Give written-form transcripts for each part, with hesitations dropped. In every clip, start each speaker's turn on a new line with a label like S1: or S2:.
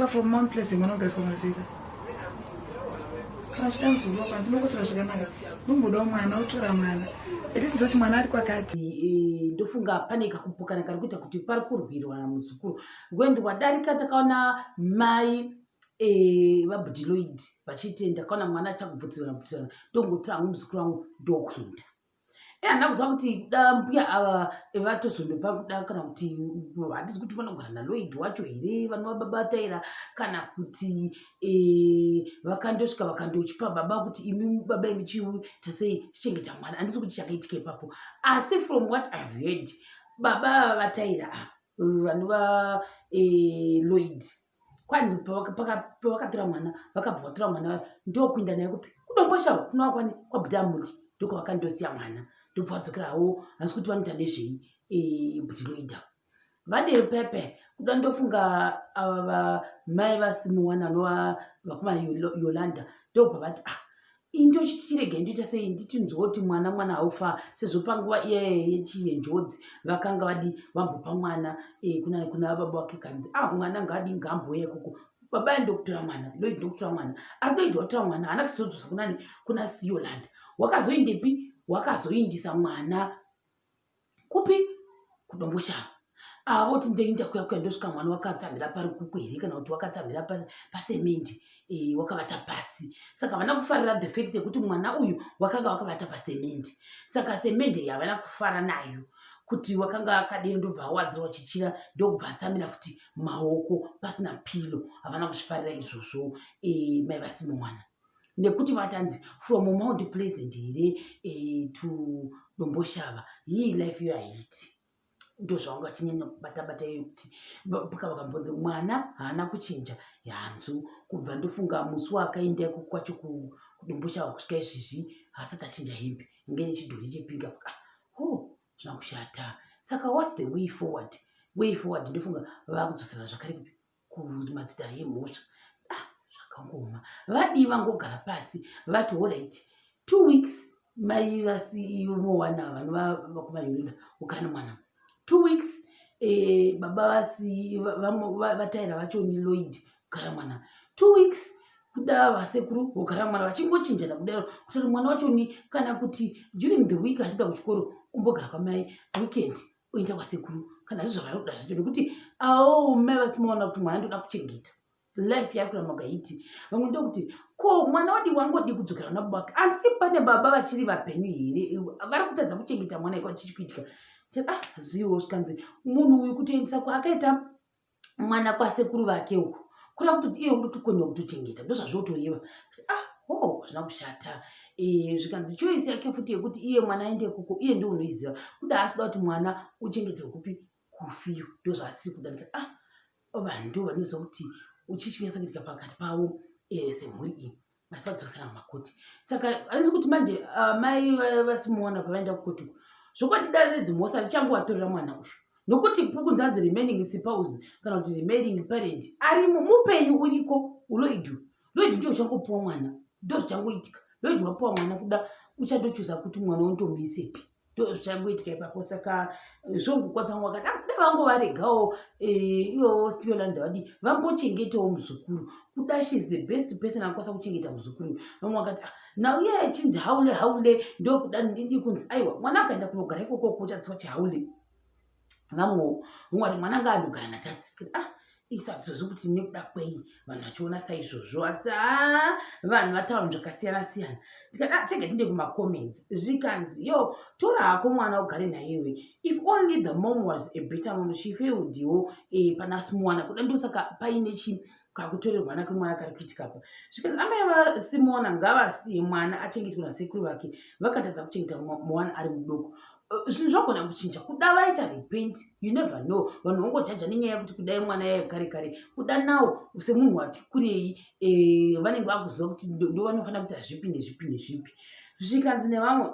S1: Kubviswa from Mount Pleasant mwana kugariswa maruzevha. Kana uchida muzukuru wako ndinokutora zvakanaka. Ndombodawo mwana otora mwana. At least ndoti mwana ari kwakati.
S2: Ndofunga pane kakupokana kari kuita kuti pari kurwirwa muzukuru. Rwendo rwadarika takaona mai vabhudhi Lloyd vachiti ndakaona mwana achakubvutirana bvutirana, ndongotora hangu muzukuru wangu ndokuenda. Handina kuziva kuti kuda mbuya ava vatozondopa kuda kana kuti handisi kuti vanogara naLloyd wacho here vanova baba Taira, kana kuti vakandosvika vakandochipa baba kuti imi baba imi chiita sei, chichengeta mwana. Handisi kuti chakaitika ipapo, asi from what I've heard, baba ava vaTaira ava vanova Lloyd, kwanzi pavakatora mwana, vakabva vatora mwana ndokuinda naye kupi? KuDomboshava, kunova kwani kwaBhudamuri, ndokwavakandosiya mwana, ndobva vadzokerawo. Hasi kuti vanoita nezvei bhudhi Lloyd vadero pepe kuda. Ndofunga ava mai vasimuwana anova vakoma Yolanda ndobva vati, "Ah, indochiti ndoita sei nditinzwa kuti mwana haufa," sezvo panguva iyaye yechiyenjodzi vakanga vadi vambopa mwana kuna baba vake, kanzi, "Ah, mwana ngaadi ngaambouya ikoko." Baba ndokutora mwana, Lloyd ndokutora mwana, asi Lloyd watora mwana haana kuzodzosa kunani? Kuna Siyolanda. Wakazoindepi? Wakazoindisa mwana kupi? KuDomboshava. Avoti ndoinda kuya kuya, ndosvika mwana wakatsamhira pari kuku here kana kuti wakatsamhira pasemendi, wakavata pasi. Saka havana kufarira the fact yekuti mwana uyu wakanga wakavata pasemendi. Saka semendi iyi havana kufara nayo kuti wakanga akadini, ndobva awadzirwa chichira, ndokubva atsamira futi maoko pasina pillow. Havana kuzvifarira izvozvo mai vasimumwana, nekuti vatanzi from Mount Pleasant here to Domboshava, hii life iyo haiti. Ndozvavanga vachinyanya kubata bata iyo kuti vakambonzi mwana haana kuchinja hanzu kubva ndofunga musi waakaenda ikoko kwacho kuDomboshava kusvika izvezvi haasati achinja hembe, inge nechidhori chepinga. Ah, ho, zvina kushata. Saka what's the way forward? Way forward, ndofunga vakudzosera zvakare kupi? Kumadzidare emhosva. Ah, zvakangoma. Vadii vangogara pasi vati, "Alright, 2 weeks mai vasiimowana vanova vakumayurina ukana mwana 2 weeks, baba vasi vaTaira vacho neLloyd kugara mwana 2 weeks, kuda vasekuru vogara mwana," vachingochinjana kudaro kutoti mwana wachoni kana kuti during the week achienda kuchikoro umbogara kwamai, weekend oenda kwasekuru, kana zvizvo zvavari kuda zvacho. Nekuti avo mai vasimaona kuti mwana ndoda kuchengeta life yakuramba kaiti. Vamwe ndokuti, "Ko mwana wadi wangodi kudzokera kuna baba wake? Handiti pane baba vachiri vapenyu here vari kutadza kuchengeta mwana iko chichi kuitika?" Ah, zivo zvikanzi munhu uyu kutoendesa kwaakaita mwana kwasekuru vake uku kureva kutoti iye unotokoniwa kutochengeta, ndozvazvotoreva. Ah, ho, hazvina kushata. Zvikanzi choice yake futi yekuti iye mwana aende ikoko, iye ndo unoiziva kuda asida kuti mwana uchengeterwe kupi? Kufiyo, ndo zvaasiri kuda. Ndikati, ah, vanhu ndo vanoziva kuti uchichinyatsa kuitika pakati pavo semhuri iyi, asi vadzosera mumakoti. Saka handisi kuti manje mai vasimuona pavaenda kukoti uku, zvokwadi dare redzimhosva richangovatorera mwana uyu, nokuti kunzi hanzi remaining spouse kana kuti remaining parent arimo mupenyu uriko uLloyd. Lloyd ndio uchangopuwa mwana, ndo zvichangoitika. Lloyd wapuwa mwana, kuda uchandochuza kuti mwana undomuisepi, ndo zvichangoitika ipapo. Saka zvongokwadza vamwe vakati, "Ah, kuda vangovaregawo ivowo Stiolanda vadi vambochengetawo muzukuru, kuda she is the best person anokwanisa kuchengeta muzukuru." Vamwe vakati, "Ah, nhau iya ichinzi haule haule ndokuda kunzi aiwa, mwana akaenda kunogara ikoko kuchatsiwa chihaule." Vamwewo vamwe vati mwana ngaanogara naTatsi. Ah, isu hatizozvi kuti nekuda kwei vanhu vachiona saizvozvo, asi haa, vanhu vataura zvakasiyana siyana. Ndikati, "Ah, tega tinde kumacomments." Zvikanzi, "Yo, tora hako mwana ugare naiwe. If only the mom was a better mom, she failed pana Simona, kuda ndosaka paine chi kakutorerwana kwemwana kari kuitika apa." Zvikanzi, "Amai vaSimona ngavasiye mwana achengetwe nasekuru vake, vakatadza kuchengeta mwana ari mudoko. Zvinhu zvagona kuchinja, kuda vaita repent, you never know." Vanhu vongojaja nenyaya yekuti kudai mwana yaye kare kare, kuda nawo semunhu wati kurei vanenge vakuziva kuti ndo vanofanira kuita zvipi nezvipi nezvipi. Zvikanzi nevamwe,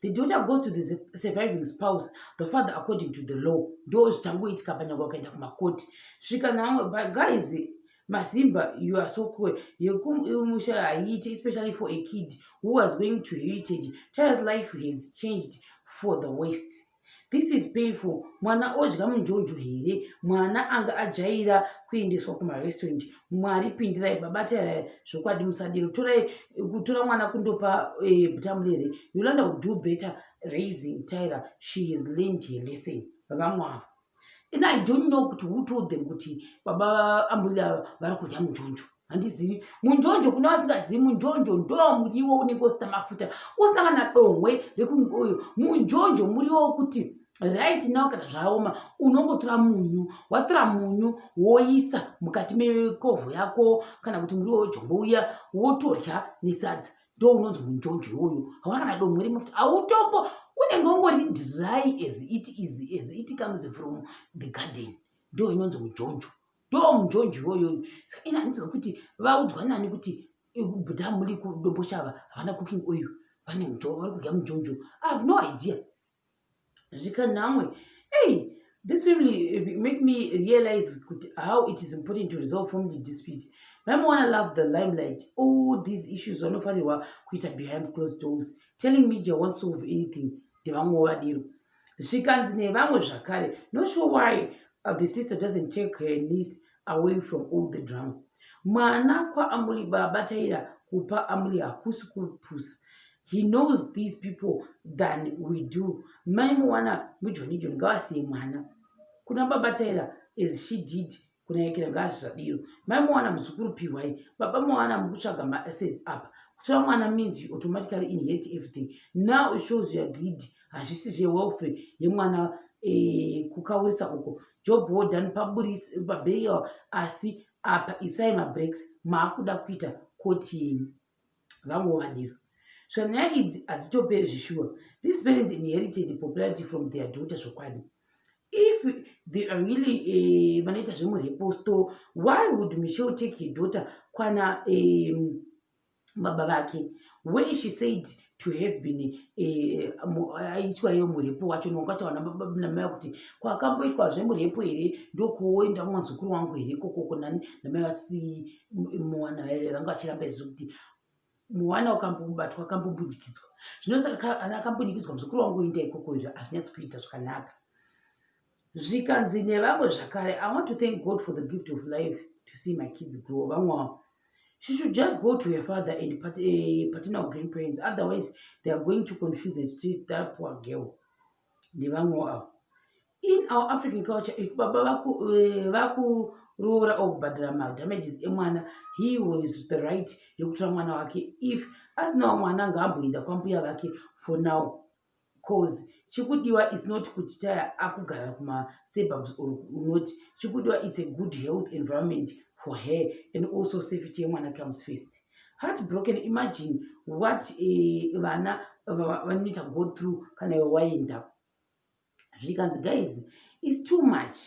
S2: "The daughter goes to the surviving spouse, the father, according to the law." Ndo zvichangoitika panyangwe vakaenda kumakoti. Svika navamwe, "But guys, mazimba, you are so cool. Yekumusha haiiti, especially for a kid who was going to Heritage. Child's life has changed for the worst. This is painful. Mwana odya munjonjo here? Mwana anga ajaira kuendeswa kumarestaurant. Mwari pindirai, baba Tairai, zvokwadi musadiro. Torai kutora mwana kundopa Butamulere. Yolanda would do better raising Tyra. She has learned her lesson. Vamwe ava. And I don't know kuti who told them kuti baba ambuya vari kudya munjonjo. Handizivi munjonjo. Kuna vasingazivi, munjonjo ndo muriwo unenge usina mafuta, usina kana donhwe rekungoyo. Munjonjo muriwo wekuti right now kana zvaoma, unongotora munyu, watora munyu woisa mukati mekovho yako kana kuti muriwo wejombo uya, wotorya nesadza. Ndo unonzi munjonjo iwoyo. Hauna kana donhwe remafuta, hautombo, unenge ungori dry as it is, as it comes from the garden. Ndo inonzi munjonjo, ndo munjonjo iwoyoyo. Saka ina handiziva kuti vaudzwa nani kuti bhuta muri kuDomboshava havana cooking oil, vane vari kudya munjonjo. I have no idea. Zvikanhamwe, hey, this family make me realize kuti how it is important to resolve family dispute. Maimowana love the limelight. All these issues vanofanirwa kuita behind closed doors. Telling media won't solve anything. Ndevamwewo vadiro. Zvikanzi nevamwe zvakare, not sure why the sister doesn't take her niece away from all the drama. Mwana kwaamuli baba Taira, kupa amuli hakusi kupusa. He knows these people than we do. Mai Muwana mujoni joni, ngavasiye mwana kuna baba Taira as she did kuna Ekera. Ngazvadiro. Mai Muwana, muzukuru piwai. Baba Muwana, mukutsvaga maassets apa. Kutora mwana means you automatically inherit everything. Now it shows your greed. Hazvisi zvewelfare yemwana. Kukaurisa uko. Job well done paburial, asi apa isai mabreaks, maakuda kuita koti yenyu. Vamwewo vadiro. So nyaya idzi hadzitoperi zvishuwa. These parents inherited popularity from their daughter. Zvokwadi, if they are really vanoita zvemureposto, why would Michelle take her daughter kwana baba vake, where she said to have been aitwa iyo murepo wacho? Nokataura namai kuti kwakamboitwa zvemurepo here, ndokuoenda mwazukuru wangu here ikokoko? Nani namai vasi muwana vanga vachiramba izvo kuti mwana ukambobatwa akambobundikidzwa. Zvino saka ana akambundikidzwa, muzukuru wangu oenda ikoko izvo hazvinyatsi kuita zvakanaka. Zvikanzi nevamwe zvakare, I want to thank God for the gift of life to see my kids grow. Vamwe vavo, she should just go to her father and paternal grandparents, otherwise they are going to confuse and treat that poor girl. Nevamwewo avo, in our African culture, if baba vakuroora or kubhadhara madamages emwana, he was the right yekutora mwana wake. If asinawo mwana, ngaamboenda kwambuya vake for now, cause chikudiwa is not kuti Taya akugara kumasuburbs or not. Chikudiwa, it's a good health environment for her and also safety yemwana comes first. Heart broken. Imagine what vana vanoita go through kana iwe waenda. Zvikanzi, guys, is too much.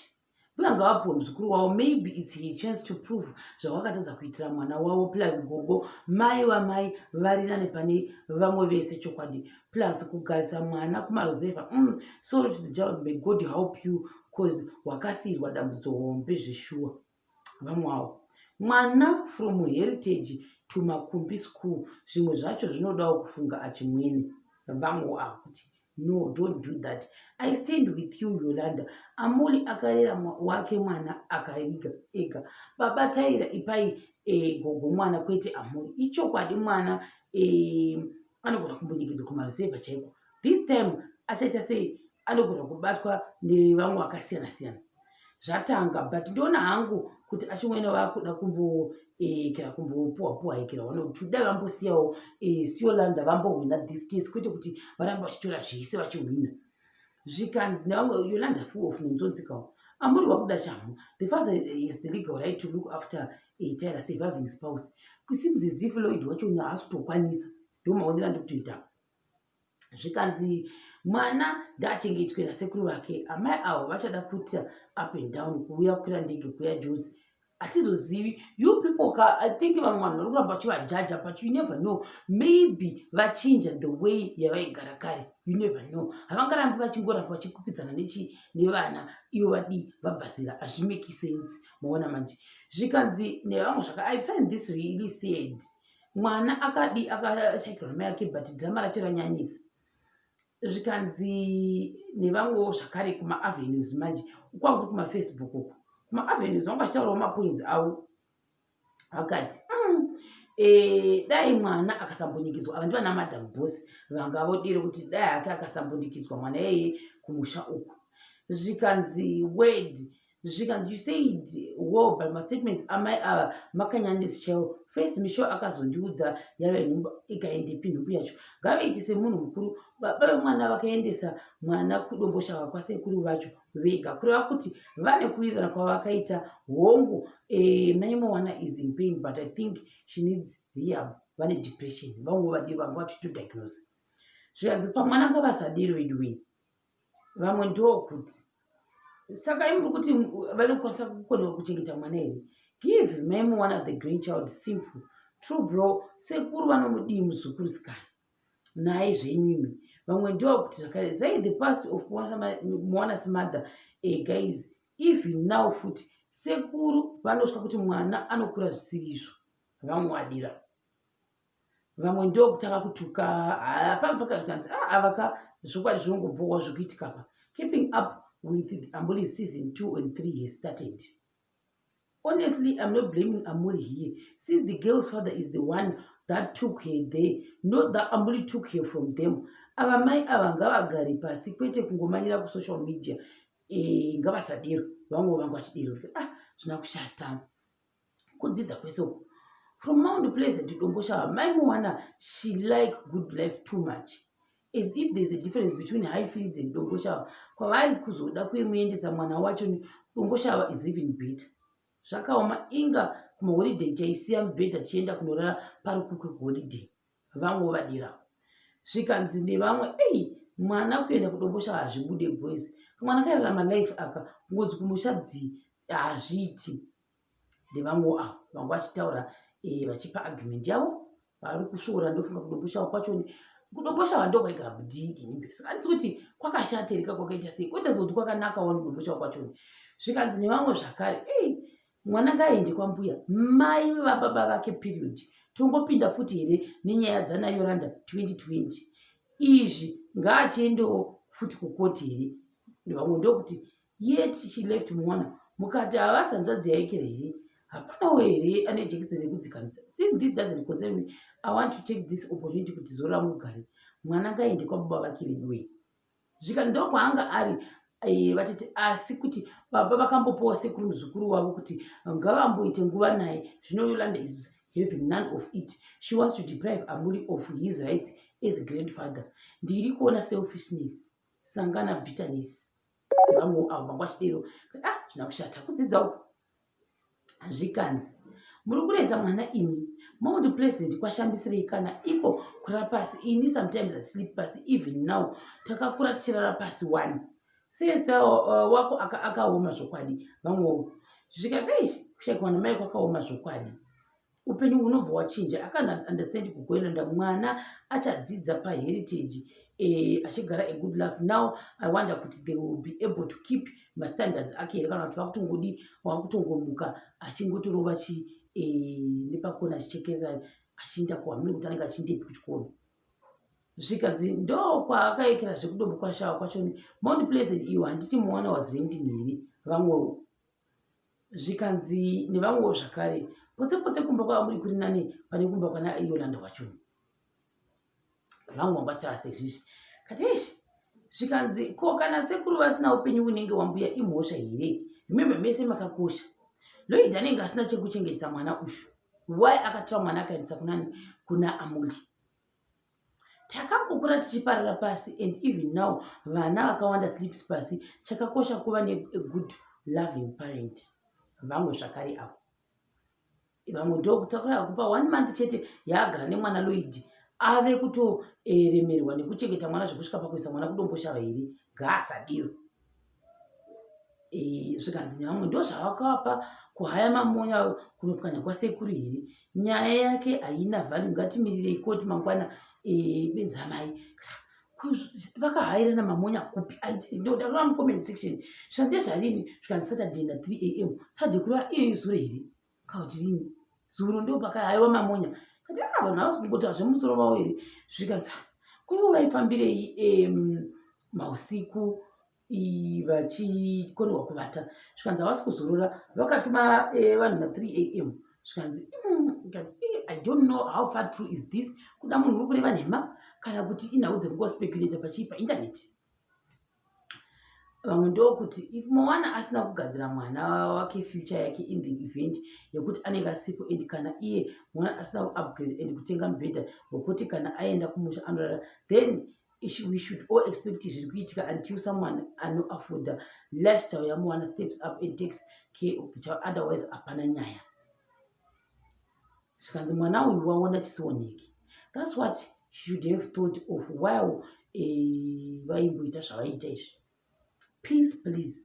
S2: Mbuya ngavapuwe muzukuru wavo. Maybe it's her chance to prove zvavakatadza kuitira mwana wavo. Plus gogo, mai vamai, vari nane pane vamwe vese chokwadi. Plus kugarisa mwana kumaruzevha, sorry to the child. May God help you, cause wakasiyirwa dambudzo hombe zveshuwa. Vamwe avo, mwana from Heritage to Makumbi School, zvimwe zvacho zvinodawo kufunga achimwene. Vamwe avo kuti, no, don't do that. I stand with you, Yolanda. Amuli akarera wake mwana akaiga ega. Baba Taira, ipai gogo mwana, kwete amuli. Ichokwadi, mwana anogona kumbunyikidzwa kumaruzevha chaiko. This time achaita sei? Anogona kubatwa nevamwe vakasiyana siyana. Zvatanga, but ndoona hangu kuti achimwene vakuda kumboekera, kumbopuwa puwa ekera one or two. Dai vambosiyawo Siolanda vambohwina this case, kwete kuti varambe vachitora zvese vachihwina. Zvikanzi nevamwe, Yolanda full of nonsensical. Amuri wakuda shamhu. The father has the legal right to look after a Tyler, surviving spouse. Seems as if Lloyd wacho haasi kutokwanisa. Ndo maonero andikutoita. Zvikanzi mwana ndaachengetwe nasekuru vake. Amai avo vachada kuita up and down, kuuya kukwira ndege kuuya Jozi. Hatizozivi. You people ka, I think vamwe vanhu vari kuramba vachivajaja, but you never know, maybe vachinja the way yavaigara kare. You never know. Havangarambi vachingoramba vachikupidzana nevana ivo vadii vabvazira. Hazvimeki sense. Maona manje. Zvikanzi nevamwe zvaka, I find this really sad. Mwana akadi akashayikirwa namai ake, but drama racho ranyanyisa. Zvikanzi nevamwewo zvakare kumaavenues manje kwangu kuri kumafacebook uku, kumaavenues vanga vachitaurawo mapoints avo, vakati dai mwana akasambunyikidzwa. Ava ndivana Madam Boss vanga vodire kuti dai hake akasambunyikidzwa mwana iyeye kumusha uku. Zvikanzi word, zvikanzi, "You said well, but mastatements amai ava makanyanisi chaiwo. First Michelle akazondiudza yave nhumbu, ikaendepi nhumbu yacho? Ngavaite semunhu mukuru. Baba vemwana vakaendesa mwana kuDomboshava kwasekuru vacho vega, kureva kuti vane kuwirirana kwavakaita. Hongu, mai Moana is in pain, but I think she needs rehab. Vane depression." Vamwe vadiri vanga vachitodiagnose. Zvikanzi pamwana ngavasadiro veduwei. Vamwe ndokuti, "Saka imuri kuti vanokwanisa kukona kuchengeta mwana here? Give mai Moana the grandchild, simple." True, bro. Sekuru vanomudii muzukuru sikana naye zvenyimi? Vamwe ndokuti zvakare, zai the past of Moana's mother. Guys, even now futi sekuru vanosvika kuti mwana anokura zvisiri izvo. Vamwe vadira, vamwe ndokutanga kutuka hapana paka. Zvikanzi, avaka zvokwadi zvinongobhowa zvikuitika pa Keeping Up with the Amuli season 2 and 3 has started. Honestly, I'm not blaming Amuli here, since the girl's father is the one that took her there, not that Amuli took her from them. Ava mai ava ngavagare pasi, kwete kungomanyira kusocial media. Ngavasadero. Vamwe vanga vachidero. Ah, zvina kushata kudzidza kwese uku. From Mount Pleasant to Domboshava, mai Moana, she like good life too much, as if there's a difference between Highfields and Domboshava. Kwavari kuzoda kuemuendesa mwana wacho, Domboshava is even better. Zvakaoma, inga kumaholiday taisiya mubhedha tichienda kunorara parukukwe kuholiday. Vamwe vadirawo. Zvikanzi nevamwe, "Ei, mwana kuenda kuDomboshava hazvibude, boys. Mwana kairarama life aka kungodzi kumusha dzi hazviiti." Nevamwewo avo vanga vachitaura, vachipa argument yavo, vari kusvoora. Ndofunga kuDomboshava kwacho, kuDomboshava ndokwaigara Budi Ginimbi, saka handisi kuti kwakashata here, kakwakaita sei, kwete zoti kwakanakawo kuDomboshava kwachoni. Zvikanzi nevamwe zvakare, "Ei, mwana ngaaende kwambuya mai vababa vake, period. Tongopinda futi here nenyaya dzanaYolanda 2020 izvi? Ngaachiendewo futi kukoti here?" Vamwe ndokuti, "Yet she left mwana. Mukati havasi hanzvadzi yaikera here? Hapanawo here ane jekiseni rekudzikamisa?" Since this doesn't concern me, I want to take this opportunity kuti zora mugare, mwana ngaende kwababa vake veduwei. Zvika ndokwaanga ari. Vatete, asi kuti baba vakambopawo sekuru muzukuru wavo kuti ngavamboite nguva naye. Zvino Yolanda is having none of it. She wants to deprive Amuli of his rights as a grandfather. Ndiri kuona selfishness sangana bitterness. Vamwe avo vanga vachidero. Ah, zvina kushata kudzidza uku. Zvikanzi, "Muri kuredza mwana imi. Mount Pleasant kwashambisirei kana iko kurara pasi? Ini sometimes I sleep pasi even now. Takakura tichirara pasi one." Sister wako akaoma zvokwadi. Vamwewo zvikanzi, "Eish, kushayikwa namai kwakaoma zvokwadi. Upenyu hunobva wachinja." Akana understand kugoenda mwana achadzidza paHeritage, achigara a good life. Now I wonder kuti they will be able to keep mastandards ake here, kana kuti vakutongodi wakutongomuka achingotorova chi nepakona achichekerera achienda kuhamini, kuti anenge achindepi kuchikoro. Zvikanzi, "Ndo kwaakaekera zvekudombo kwashava kwachoni Mount Pleasant iyo. Handiti mwana was renting here?" Vamwewo zvikanzi nevamwewo zvakare, "Potse potse kumba kwava kuri nani pane kumba kwana Yolanda wachoni." Vamwe vangataura sezvizvi kati, "Eish." Zvikanzi, "Ko kana sekuru vasina upenyu unenge wambuya, imhosva here? Remember, mese makakosha. Lloyd anenge asina chekuchengetesa mwana uyu. Why akatora mwana akaendesa kunani, kuna Amuli? Takambokura tichiparara pasi, and even now vana vakawanda sleeps pasi. Chakakosha kuva negood loving parent." Vamwe zvakare avo, vamwe ndokutakura kupa one month chete yaagara nemwana, Lloyd ave kutoremerwa nekuchengeta mwana zvekusvika pakuisa mwana kuDomboshava here? Ngaasadiro. Zvikanzi nevamwe, "Ndo zvavakavapa kuhaya mamonya kunopwanya kwasekuru here? Nyaya yake haina value. Ngatimirirei koti mangwana. Benzamai vakahairana mamonya kupi?" Ndodakura mucomment section. Zvandezvarini? Zvikanzi, "Saturday na3 a.m." Saturday kureva iyo izuro here, kauti rini? Zuro ndo pakahaiwa mamonya. Kati, "A, vanhu havasi kungotaura zvemusoro wavo here?" Zvikanzi, Kuivo vaifambirei mausiku vachikonewa kuvata? Zvikanzi havasi kuzorora, vakatuma vanhu na3 am. Zvikanzi I don't know how far true is this. Kuda munhu uri kureva nhema kana kuti inhau dzekungospekulata pachii paindaneti. Vamwe ndokuti if Moana asina kugadzira mwana wake future yake in the event yekuti anenge asipo, and kana iye mwana asina kuupgrade and kutenga mubhedha wekuti kana aenda kumusha anorara, then we should all expect zviri kuitika until someone anoafforda lifestyle yaMoana steps up and takes care of the child. Otherwise hapana nyaya. Zvikanzi mwana uyu waona chisioneki. That's what she should have thought of while vaimboita zvavaiita izvi. Please, please,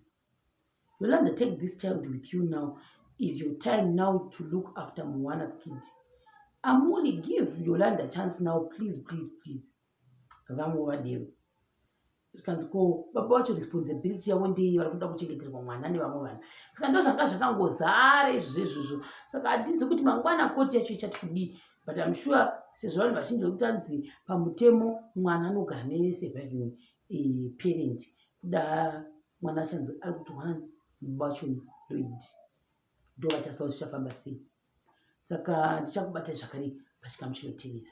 S2: Yolanda, take this child with you. Now is your time now to look after Moana's kid. Amuli, give Yolanda chance now, please, please, please. Vamwe vadero. Zvikanzi ko baba vacho responsibility yavo ndei? Vari kuda kuchengeterwa mwana nevamwe vanhu. Saka ndo zvanga zvakangozara izvozvo izvozvo. Saka handizi kuti mangwana koti yacho ichati kudii, but I'm sure sezvo vanhu vazhinji vekuti anzi pamutemo mwana anogara nesurviving parent, kuda mwana achanzi ari kutorwa baba vacho Lloyd, ndo vachasawo zvichafamba sei. Saka ndichakubatai zvakare pachikamu chinotevera.